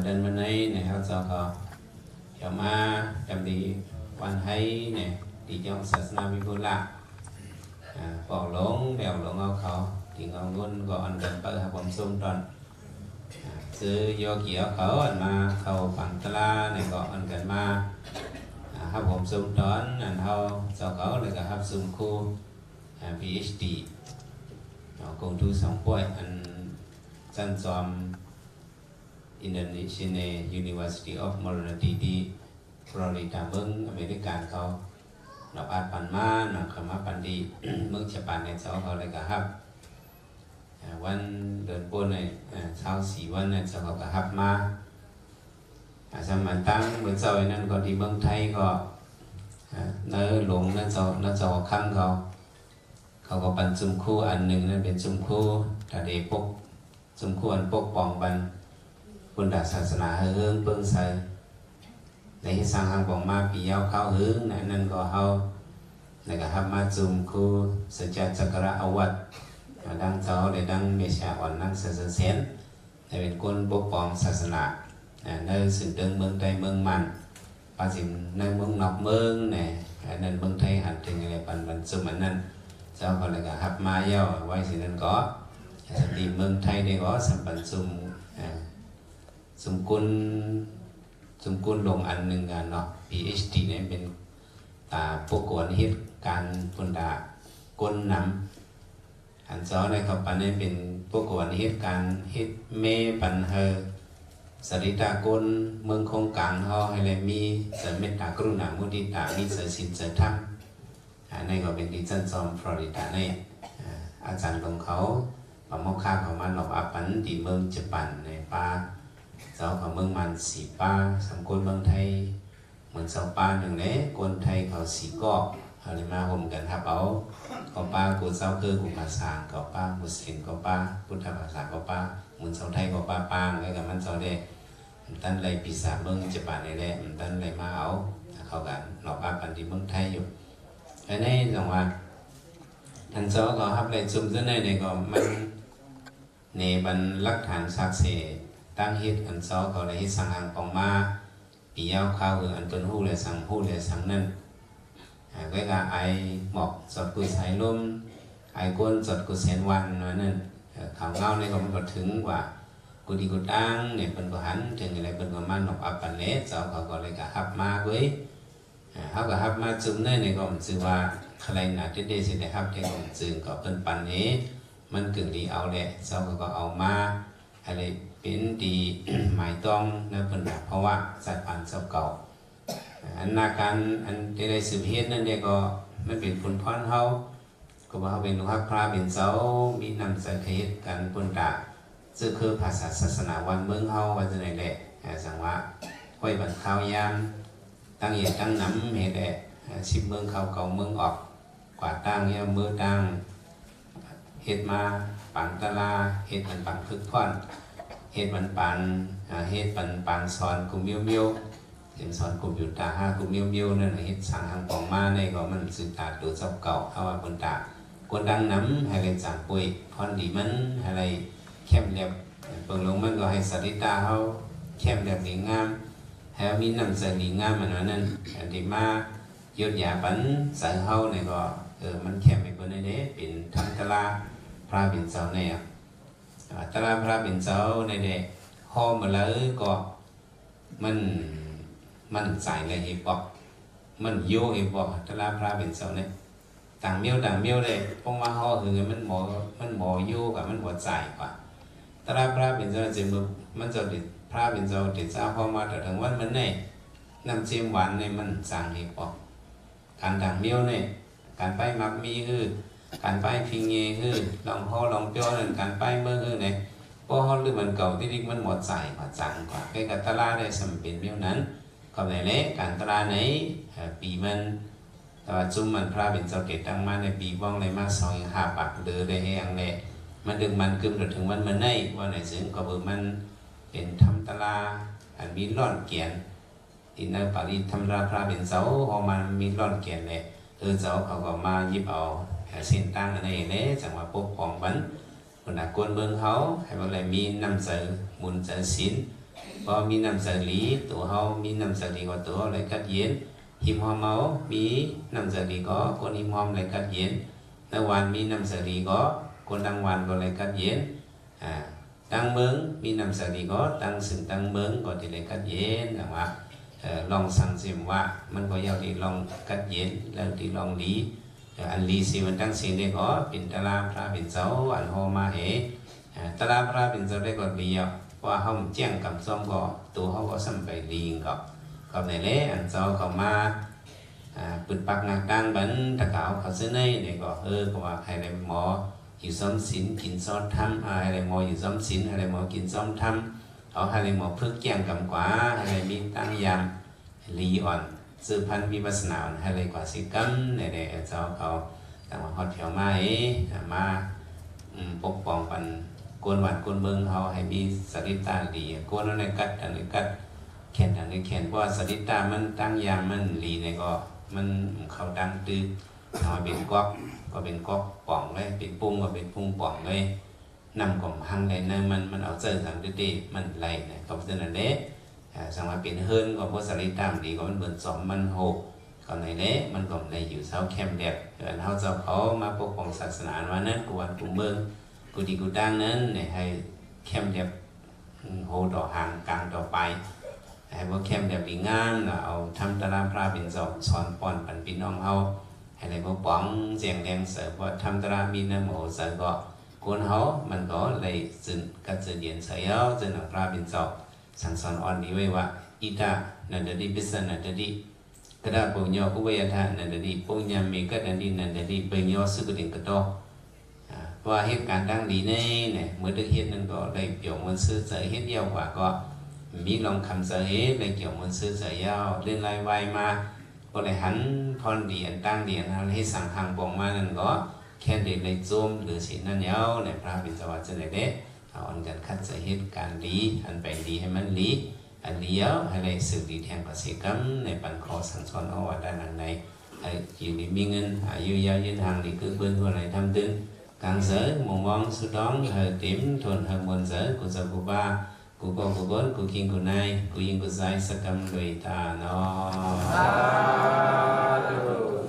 ເດືອນມະໄນໃນເຮົາເຈົ້າກໍຈະມາຈຳດີວັນໄຮໃນທີ່ຈ້ອງສາສະໜາວິບູລະ ອາ ພວກຫຼົງແບວຫຼົງເອົາເຂົາ ທີ່ເອົາເງິນກໍອັນເດີນໄປຮັບຄວາມສົມຕອນ ອາ ຊື້ໂຍກີເອົາເຂົາອັນມາເຂົ້າຝັງຕະລາໃນກໍອັນກັນມາ ອາ ຮັບຄວາມສົມຕອນ ອັນເຮົາເຈົ້າເຂົາແລ້ວກໍຮັບຊຸມຄູ ອາ ພີເອັດສະດີ ເນາະ ກົງທູສອງປ່ວຍ ອັນຊັ້ນຈອມ Indonesia University of Modernity ທີ່ຟລໍຣິດາ ເມືອງອາເມລິກາເຂົາ ນອກອາດປັນມາ ນຳເຂົ້າມາປັນທີ່ເມືອງຈະປານໃນເຈົ້າເຂົາ ແລ້ວກໍຮັບ ອາ ວັນເດືອນໂປນໃນ ອາ ຊາວສີ່ວັນໃນເຈົ້າເຂົາກໍຮັບມາ ອາ ສຳມັນຕັ້ງມື້ເຊົ້ານັ້ນກໍທີ່ເມືອງໄທກໍ ອາ ໃນຫຼວງນະເຈົ້າ ນະເຈົ້າຄຳເຂົາ ເຂົາກໍປັນຊຸມຄູອັນໜຶ່ງນັ້ນເປັນຊຸມຄູ ຕາເດປົກ ຊຸມຄູອັນປົກປ້ອງບັນ ພຸດທະສາສະໜາໃຫ້ເຮີງເປິງໃສ ໄດ້ເຮັດສ້າງຮັງປອງມາປີຍາວຄາວເຫິງ ໃນນັ້ນກໍເຮົາ ແລ້ວກໍຮັບມາຊຸມຄູ ສັດຈະຈັກກະລະອາວັດ ດັ່ງເຈົ້າ ແລະ ດັ່ງແມ່ຊາອ່ອນນາງສາຍສະແສນ ແລະ ເປັນຄົນປົກປ້ອງສາສະໜາ ໃນເຊິ່ງເຖິງເມືອງໄທເມືອງມັນ ປາຊິມໃນເມືອງນອກເມືອງແນ່ ອັນນັ້ນເມືອງໄທຫັນເຖິງແລະ ປັນ ປັນຊຸມອັນນັ້ນ ເຈົ້າກໍເລີຍກໍຮັບມາແລ້ວ ໄວ້ຊິນັ້ນກໍ ສຳລັບເມືອງໄທນີ້ກໍສຳປັນຊຸມ ເອີ ຊຸມກຸນ ຊຸມກຸນລົງອັນໜຶ່ງກັນເນາະ ພີເອັດສະດີນີ້ເປັນ ຕາປົກກວນເຮັດການພຸ້ນດາ ກົນນຳ ອັນເຈົ້າໃນເຂົ້າໄປນີ້ເປັນພວກກວນເຮັດການເຮັດແມ່ປັນໃຫ້ສະລິຕາຄົນເມືອງຄົງກາງເຮົາໃຫ້ແລະມີໃຈເມດຕາກະລຸນາມຸທິຕາ ມີໃຈສິນໃຈທຳ ອັນນີ້ກໍເປັນທີ່ຊັ້ນຊອມຟລໍຣິດາໃນ ອາ ອາຈານຂອງເຂົາ ປະໂມກຂາເຂົາມານອບອາປັນທີ່ເມືອງຈະປັນໃນປ່າ ເຈົ້າເຂົາເມືອງມັນສີ່ປ່າ ສຳຄົນເມືອງໄທ ໝູນຊາວປ່າໜຶ່ງແຫຼະ ຄົນໄທເຂົາສີ່ກໍ ເຮົາໄດ້ມາຮ່ວມກັນຮັບເອົາ ເຂົາປ່າກູເຈົ້າຄືກູພາສາ ເຂົາປ່າມຸສລິມ ເຂົາປ່າພຸດທະພາສາ ເຂົາປ່າໝູນຊາວໄທ ເຂົາປ່າປາງ ແລ້ວກໍມັນເຈົ້າແດ່ ມັນຕັນໄລປີສາເມືອງຈະປານນີ້ແຫຼະ ມັນຕັນໄລມາເອົາ ເຂົາກໍນອກອາປັນທີ່ເມືອງໄທຢູ່ ແລະໃນຈັ່ງວ່າ ອັນເຈົ້າກໍຮັບໄລຊຸມເທື່ອໃນນີ້ກໍມັນ ເນບັນຫຼັກຖານສາກເສ ຕັ້ງເຮັດອັນເຈົ້າເຂົາໄດ້ເຮັດສ້າງຮັງປອງມາ ປີຍາວຄາວເຮືອງອັນເພິ່ນຮູ້ແລະສັງ ຮູ້ແລະສັງນັ້ນ ອາ ເວລາອາຍໝອກສອດກຸສາຍລົມ ອາຍໂກນສອດກຸແສນວັນວ່ານັ້ນ ເອີ ຂ່າວເງົານີ້ກໍມັນກໍເຖິງວ່າ ກຸຕິກຸຕາງນີ້ເພິ່ນກໍຫັນເຖິງແລ້ວ ເພິ່ນກໍມານອກອາປັນແລະ ເຈົ້າເຂົາກໍເລີຍກໍຮັບມາເວີຍ ອາ ເຮົາກໍຮັບມາຈຸມເນີ່ນີ້ກໍມັນຊື່ວ່າ ຄະໄລນາເຕເຕຊິໄດ້ຮັບແທ້ຂອງຈຶ່ງກໍເພິ່ນປັນເອ ມັນກຶ່ງດີເອົາແຫຼະ ເຈົ້າເຂົາກໍເອົາມາ ອັນນີ້ເປັນທີ່ໝາຍຕ້ອງນຳເພິ່ນນະ ເພາະວ່າສາຍພັນເຈົ້າເກົ່າ ອັນນາການອັນທີ່ໄດ້ສືບເຮັດນັ້ນເດກໍ ມັນເປັນບຸນພອນເຮົາ ກໍວ່າເຮົາເປັນລູກຮັກພະເປັນເຈົ້າ ມີນ້ຳໃຈເຮັດການປຸນຕາ ຊື່ຄືພາສາສາສະໜາບ້ານເມືອງເຮົາວ່າຈັ່ງໃດແຫຼະ ອາ ຈັ່ງວ່າ ຫ້ວຍບັນຄາວຍາມ ຕັ້ງເຫຍຕັ້ງນຳເຮັດແຫຼະ ອາ ສິບເມືອງເຂົ້າເກົ້າເມືອງອອກ ກວາດຕ່າງຍາມມື້ຕ່າງ ເຮັດມາປາງຕະລາ ເຮັດມັນປາງພຶກຜ່ອນ ເຮັດມັນປານ ອາ ເຮັດມັນປາງສອນກຸມມຽວໆ ເປັນສອນກຸມຢູ່ຕາຫ້າກຸມມຽວໆ ນັ້ນເຮັດສ້າງຮັງປອງມາໃນກໍມັນສືບຕາໂຕເຈົ້າເກົ່າ ເຮົາວ່າປຸນຕາ ກົນດັງນຳໃຫ້ໄດ້ຈາງປ່ວຍ ພອນດີມັນໃຫ້ໄດ້ແຄມແລບ ເບິ່ງລົງມັນກໍໃຫ້ສະລິຕາເຮົາແຄມແລບດີງາມ ໃຫ້ເຮົາມີນ້ຳໃຈດີງາມ ອັນນັ້ນ ອັນທີ່ມາຢົດຢາປັນໃຈເຮົານີ້ກໍ ເອີ ມັນແຄມໃຫ້ເພິ່ນໄດ້ເດ້ ເປັນທຳຕະລາພະເປັນເຈົ້າແນ່ ອາ ຕະລາພະເປັນເຈົ້າແນ່ ຮໍເມື່ອໃດກໍ ມັນ ມັນໃຈເລີຍເຮັດບໍ່ ມັນໂຍເຮັດບໍ່ ຕະລາພະເປັນເຈົ້ານີ້ ຕ່າງມຽວຕ່າງມຽວເດ້ ເພາະວ່າຫໍຫືມັນບໍ່ ມັນບໍ່ໂຍກະ ມັນບໍ່ໃຈກວ່າ ຕະລາພະເປັນເຈົ້າ ເຈມື ມັນເຈົ້າ ພະເປັນເຈົ້າເດຊະ ເຮົາມາເຖິງວັນມື້ນີ້ ນ້ຳເຈມຫວານນີ້ມັນຈາງເຮັດບໍ່ ການດາງມຽວນີ້ ການປ້າຍໝາກມີຄື ການປ້າຍພິງເງຄື ລອງຫໍລອງປຽວນັ້ນ ການປ້າຍເມືອຄືໃດ ພໍເຮົາລືມອັນເກົ່າຕິລິກ ມັນໝົດໃຈກວ່າ ຈັງກວ່າ ໃກ້ກັບຕະລາໄດ້ສຳເປັນແນວນັ້ນ ກໍແມ່ນແຫຼະ ການຕະລາໃນ ເອີ ປີມັນ ແຕ່ວ່າຈຸມມັນພະເປັນເຈົ້າເກດຕັ້ງມາໃນປີວ່ອງໄດ້ມາສອງຫາປາກເດີໄດ້ແຮງແລະ ມັນດຶງມັນກຶມຈົນເຖິງວັນມະໄນ ວ່າໃນເຊິ່ງກໍເບີມັນເປັນທຳຕະລາ ອັນມີລ້ອນແກນ ທີ່ໃນປາຣີທຳລາພະເປັນເຈົ້າ ເຮົາມາມີລ້ອນແກນແລະ ເອີ ເຈົ້າເຂົາກໍມາຢິບເອົາເສັ້ນທາງອັນນີ້ແລະ ຈັ່ງວ່າປົກປ້ອງບັນ ບັນດາຄົນເມືອງເຮົາ ໃຫ້ມັນໄດ້ມີນ້ຳໃຈບຸນໃຈສິນ ເພາະມີນ້ຳໃຈດີ, ໂຕເຮົາມີນ້ຳໃຈດີກໍໂຕເຮົາໄດ້ກັດເຢັນ, ຮິມຮອມເຮົາມີນ້ຳໃຈດີກໍຄົນຮິມຮອມໄດ້ກັດເຢັນ, ໃນບ້ານມີນ້ຳໃຈດີກໍຄົນທັງບ້ານກໍໄດ້ກັດເຢັນ, ອາ ທາງເມືອງມີນ້ຳໃຈດີກໍທັງຊຶ້ງທັງເມືອງກໍຈະໄດ້ກັດເຢັນ. ຈັ່ງວ່າ ເອີ ລອງສັງເສມວ່າ ມັນກໍຢາກໄດ້ລອງກັດເຢັນ ແລ້ວໄດ້ລອງດີ. ເອີ ອັນດີຊິມັນທັງສິ້ນເດ້ກໍເປັນຕາລາພະເປັນເຈົ້າອັນຫໍ່ມາໃຫ້. ເອີ ຕາລາພະເປັນເຈົ້າໄດ້ກໍດີອະ ເພາະວ່າເຮົາແຈ້ງກຳຊອມກໍ ໂຕເຮົາກໍສ່ຳໄປດີກໍ ກໍນັ້ນແຫຼະ ອັນເຈົ້າເຂົ້າມາ ອາ ປຶດປັກງາກຕາງບັນ ຕະກາວເຂົາຊື່ໃນນີ້ກໍ ເອີ ກໍວ່າໃຫ້ໄດ້ໝໍຢູ່ຊອມສິນ ກິນຊອມທຳ ອາ ໃຫ້ໄດ້ໝໍຢູ່ຊອມສິນ ໃຫ້ໄດ້ໝໍກິນຊອມທຳ ເອົາໃຫ້ໄດ້ໝໍຝຶກແຈ້ງກຳກວາ ໃຫ້ໄດ້ມີຕາງຍາມ ລີອ່ອນ ສືບພັນວິປັດສະໜາ ໃຫ້ໄດ້ກວ່າສິກຳ ແນ່ໆ ເຈົ້າເຂົາ ຕັ້ງວ່າຮອດແຖວມາເອ ມາ ອາ ປົກປ້ອງປັນ ກົນບ້ານກົນເມືອງເຮົາໃຫ້ມີສະລິຕາດີ ກົນເຮົາໃນກັດ ທາງໃນກັດ ແຂນ ທາງໃນແຂນ ເພາະວ່າສະລິຕາມັນ ຕາງຍາມມັນດີໃນກໍ ມັນເຂົ້າຕາງຕື້ ຖ້າເປັນກອກກໍເປັນກອກປ່ອງເລີຍ ເປັນປຸງກໍເປັນປຸງປ່ອງເລີຍ ນ້ຳກໍຫັງໄດ້ ນ້ຳມັນ ມັນເອົາໃຈທາງເດ ມັນໄຫຼນະ ກໍເປັນນັ້ນແຫຼະ. ອາ ສັງວ່າເປັນເຮືອນກໍບໍ່ສະລິຕາມັນດີ ກໍມັນເບິ່ນສອມມັນໂຮ ກໍໃນແຫຼະ ມັນກໍໄດ້ຢູ່ເຊົາແຄມແດດ ເຮືອນເຮົາເຈົ້າເຂົາມາປົກປ້ອງສາສະໜາ ອັນວ່ານັ້ນ ກູວັນກູເມືອງ ກູທີ່ກູຕ່າງນັ້ນ ໃຫ້ແຄມແດດ ໂຮຕໍ່ຫາງ ກາງຕໍ່ປາຍ ໃຫ້ບໍ່ແຄມແດດດີງາມ ແລ້ວເອົາທຳຕາລາພະເປັນເຈົ້າສອນປ້ອນປັນພີ່ນ້ອງເຮົາ ໃຫ້ໄດ້ບໍ່ປ່ອງແຈ້ງແດງໃສ ເພາະທຳຕາລາມີນ້ຳໂຮໃສ ກໍຄົນເຮົາມັນກໍໄດ້ຊື່ນກັດຊື່ນເຢັນໃສເອົາ ເຊິ່ງພະເປັນເຈົ້າ ສັ່ງສອນອ່ອນດີໄວ້ວ່າ ອິຕະ ນັນດະຕິ ປິດສະນັນດະຕິ ກະດະ ປຸນຍະ ອຸປະຍາທະ ນັນດະຕິ ປຸນຍາເມ ກະດະຕິ ນັນດະຕິ ເບຍະ ສຸກະຕິງ ກະໂຕ ອາ ເພາະວ່າເຮັດການທັງດີໃນ ໃນເມື່ອໄດ້ເຮັດນັ້ນກໍໄດ້ປຽວມ່ວນຊື່ໃຈ ເຮັດແລ້ວກວ່າກໍມີລອງຄຳໃຈ ໄດ້ປຽວມ່ວນຊື່ໃຈແລ້ວ ເລື່ອນລາຍວາຍມາ ກໍໄດ້ຫັນພອນດີອັນຕັ້ງດີ ອັນເຮົາເຮັດສ້າງຮ່າງປອງມານັ້ນກໍ ແຄ່ນໄດ້ ໄດ້ໂຈມຫຼືສິນນັ້ນແລ້ວ ໃນພະເປັນເຈົ້າວ່າຈັ່ງໃດເດ້ ເຮົາອັນກັນຂັດໃຈເຮັດການດີ ອັນໄປດີໃຫ້ມັນດີ ອັນດີເອົາໃຫ້ໄດ້ສືບດີແທງພະເສກັມ ໃນປັນຂໍສັ່ງສອນເອົາວ່າດ້ານໃດ ໃຫ້ຢູ່ດີມີເງິນ ອາຍຸຍາວຍືນ ຮັ່ງມີກຶກບືນ ຫົວໄຫຼທຳຕື່ນ ກາງເສີງມຸງມອງສຸດດອງ ໃຫ້ເຕັມທົນ ໃຫ້ມ່ວນໃຈ ກູເຈົ້າກູບາ ກູພໍ່ກູບົນ ກູຄິງກູນາຍ ກູຍິງກູຊາຍ ສັກກຳລວຍຕາເນາະ. ສາທຸ.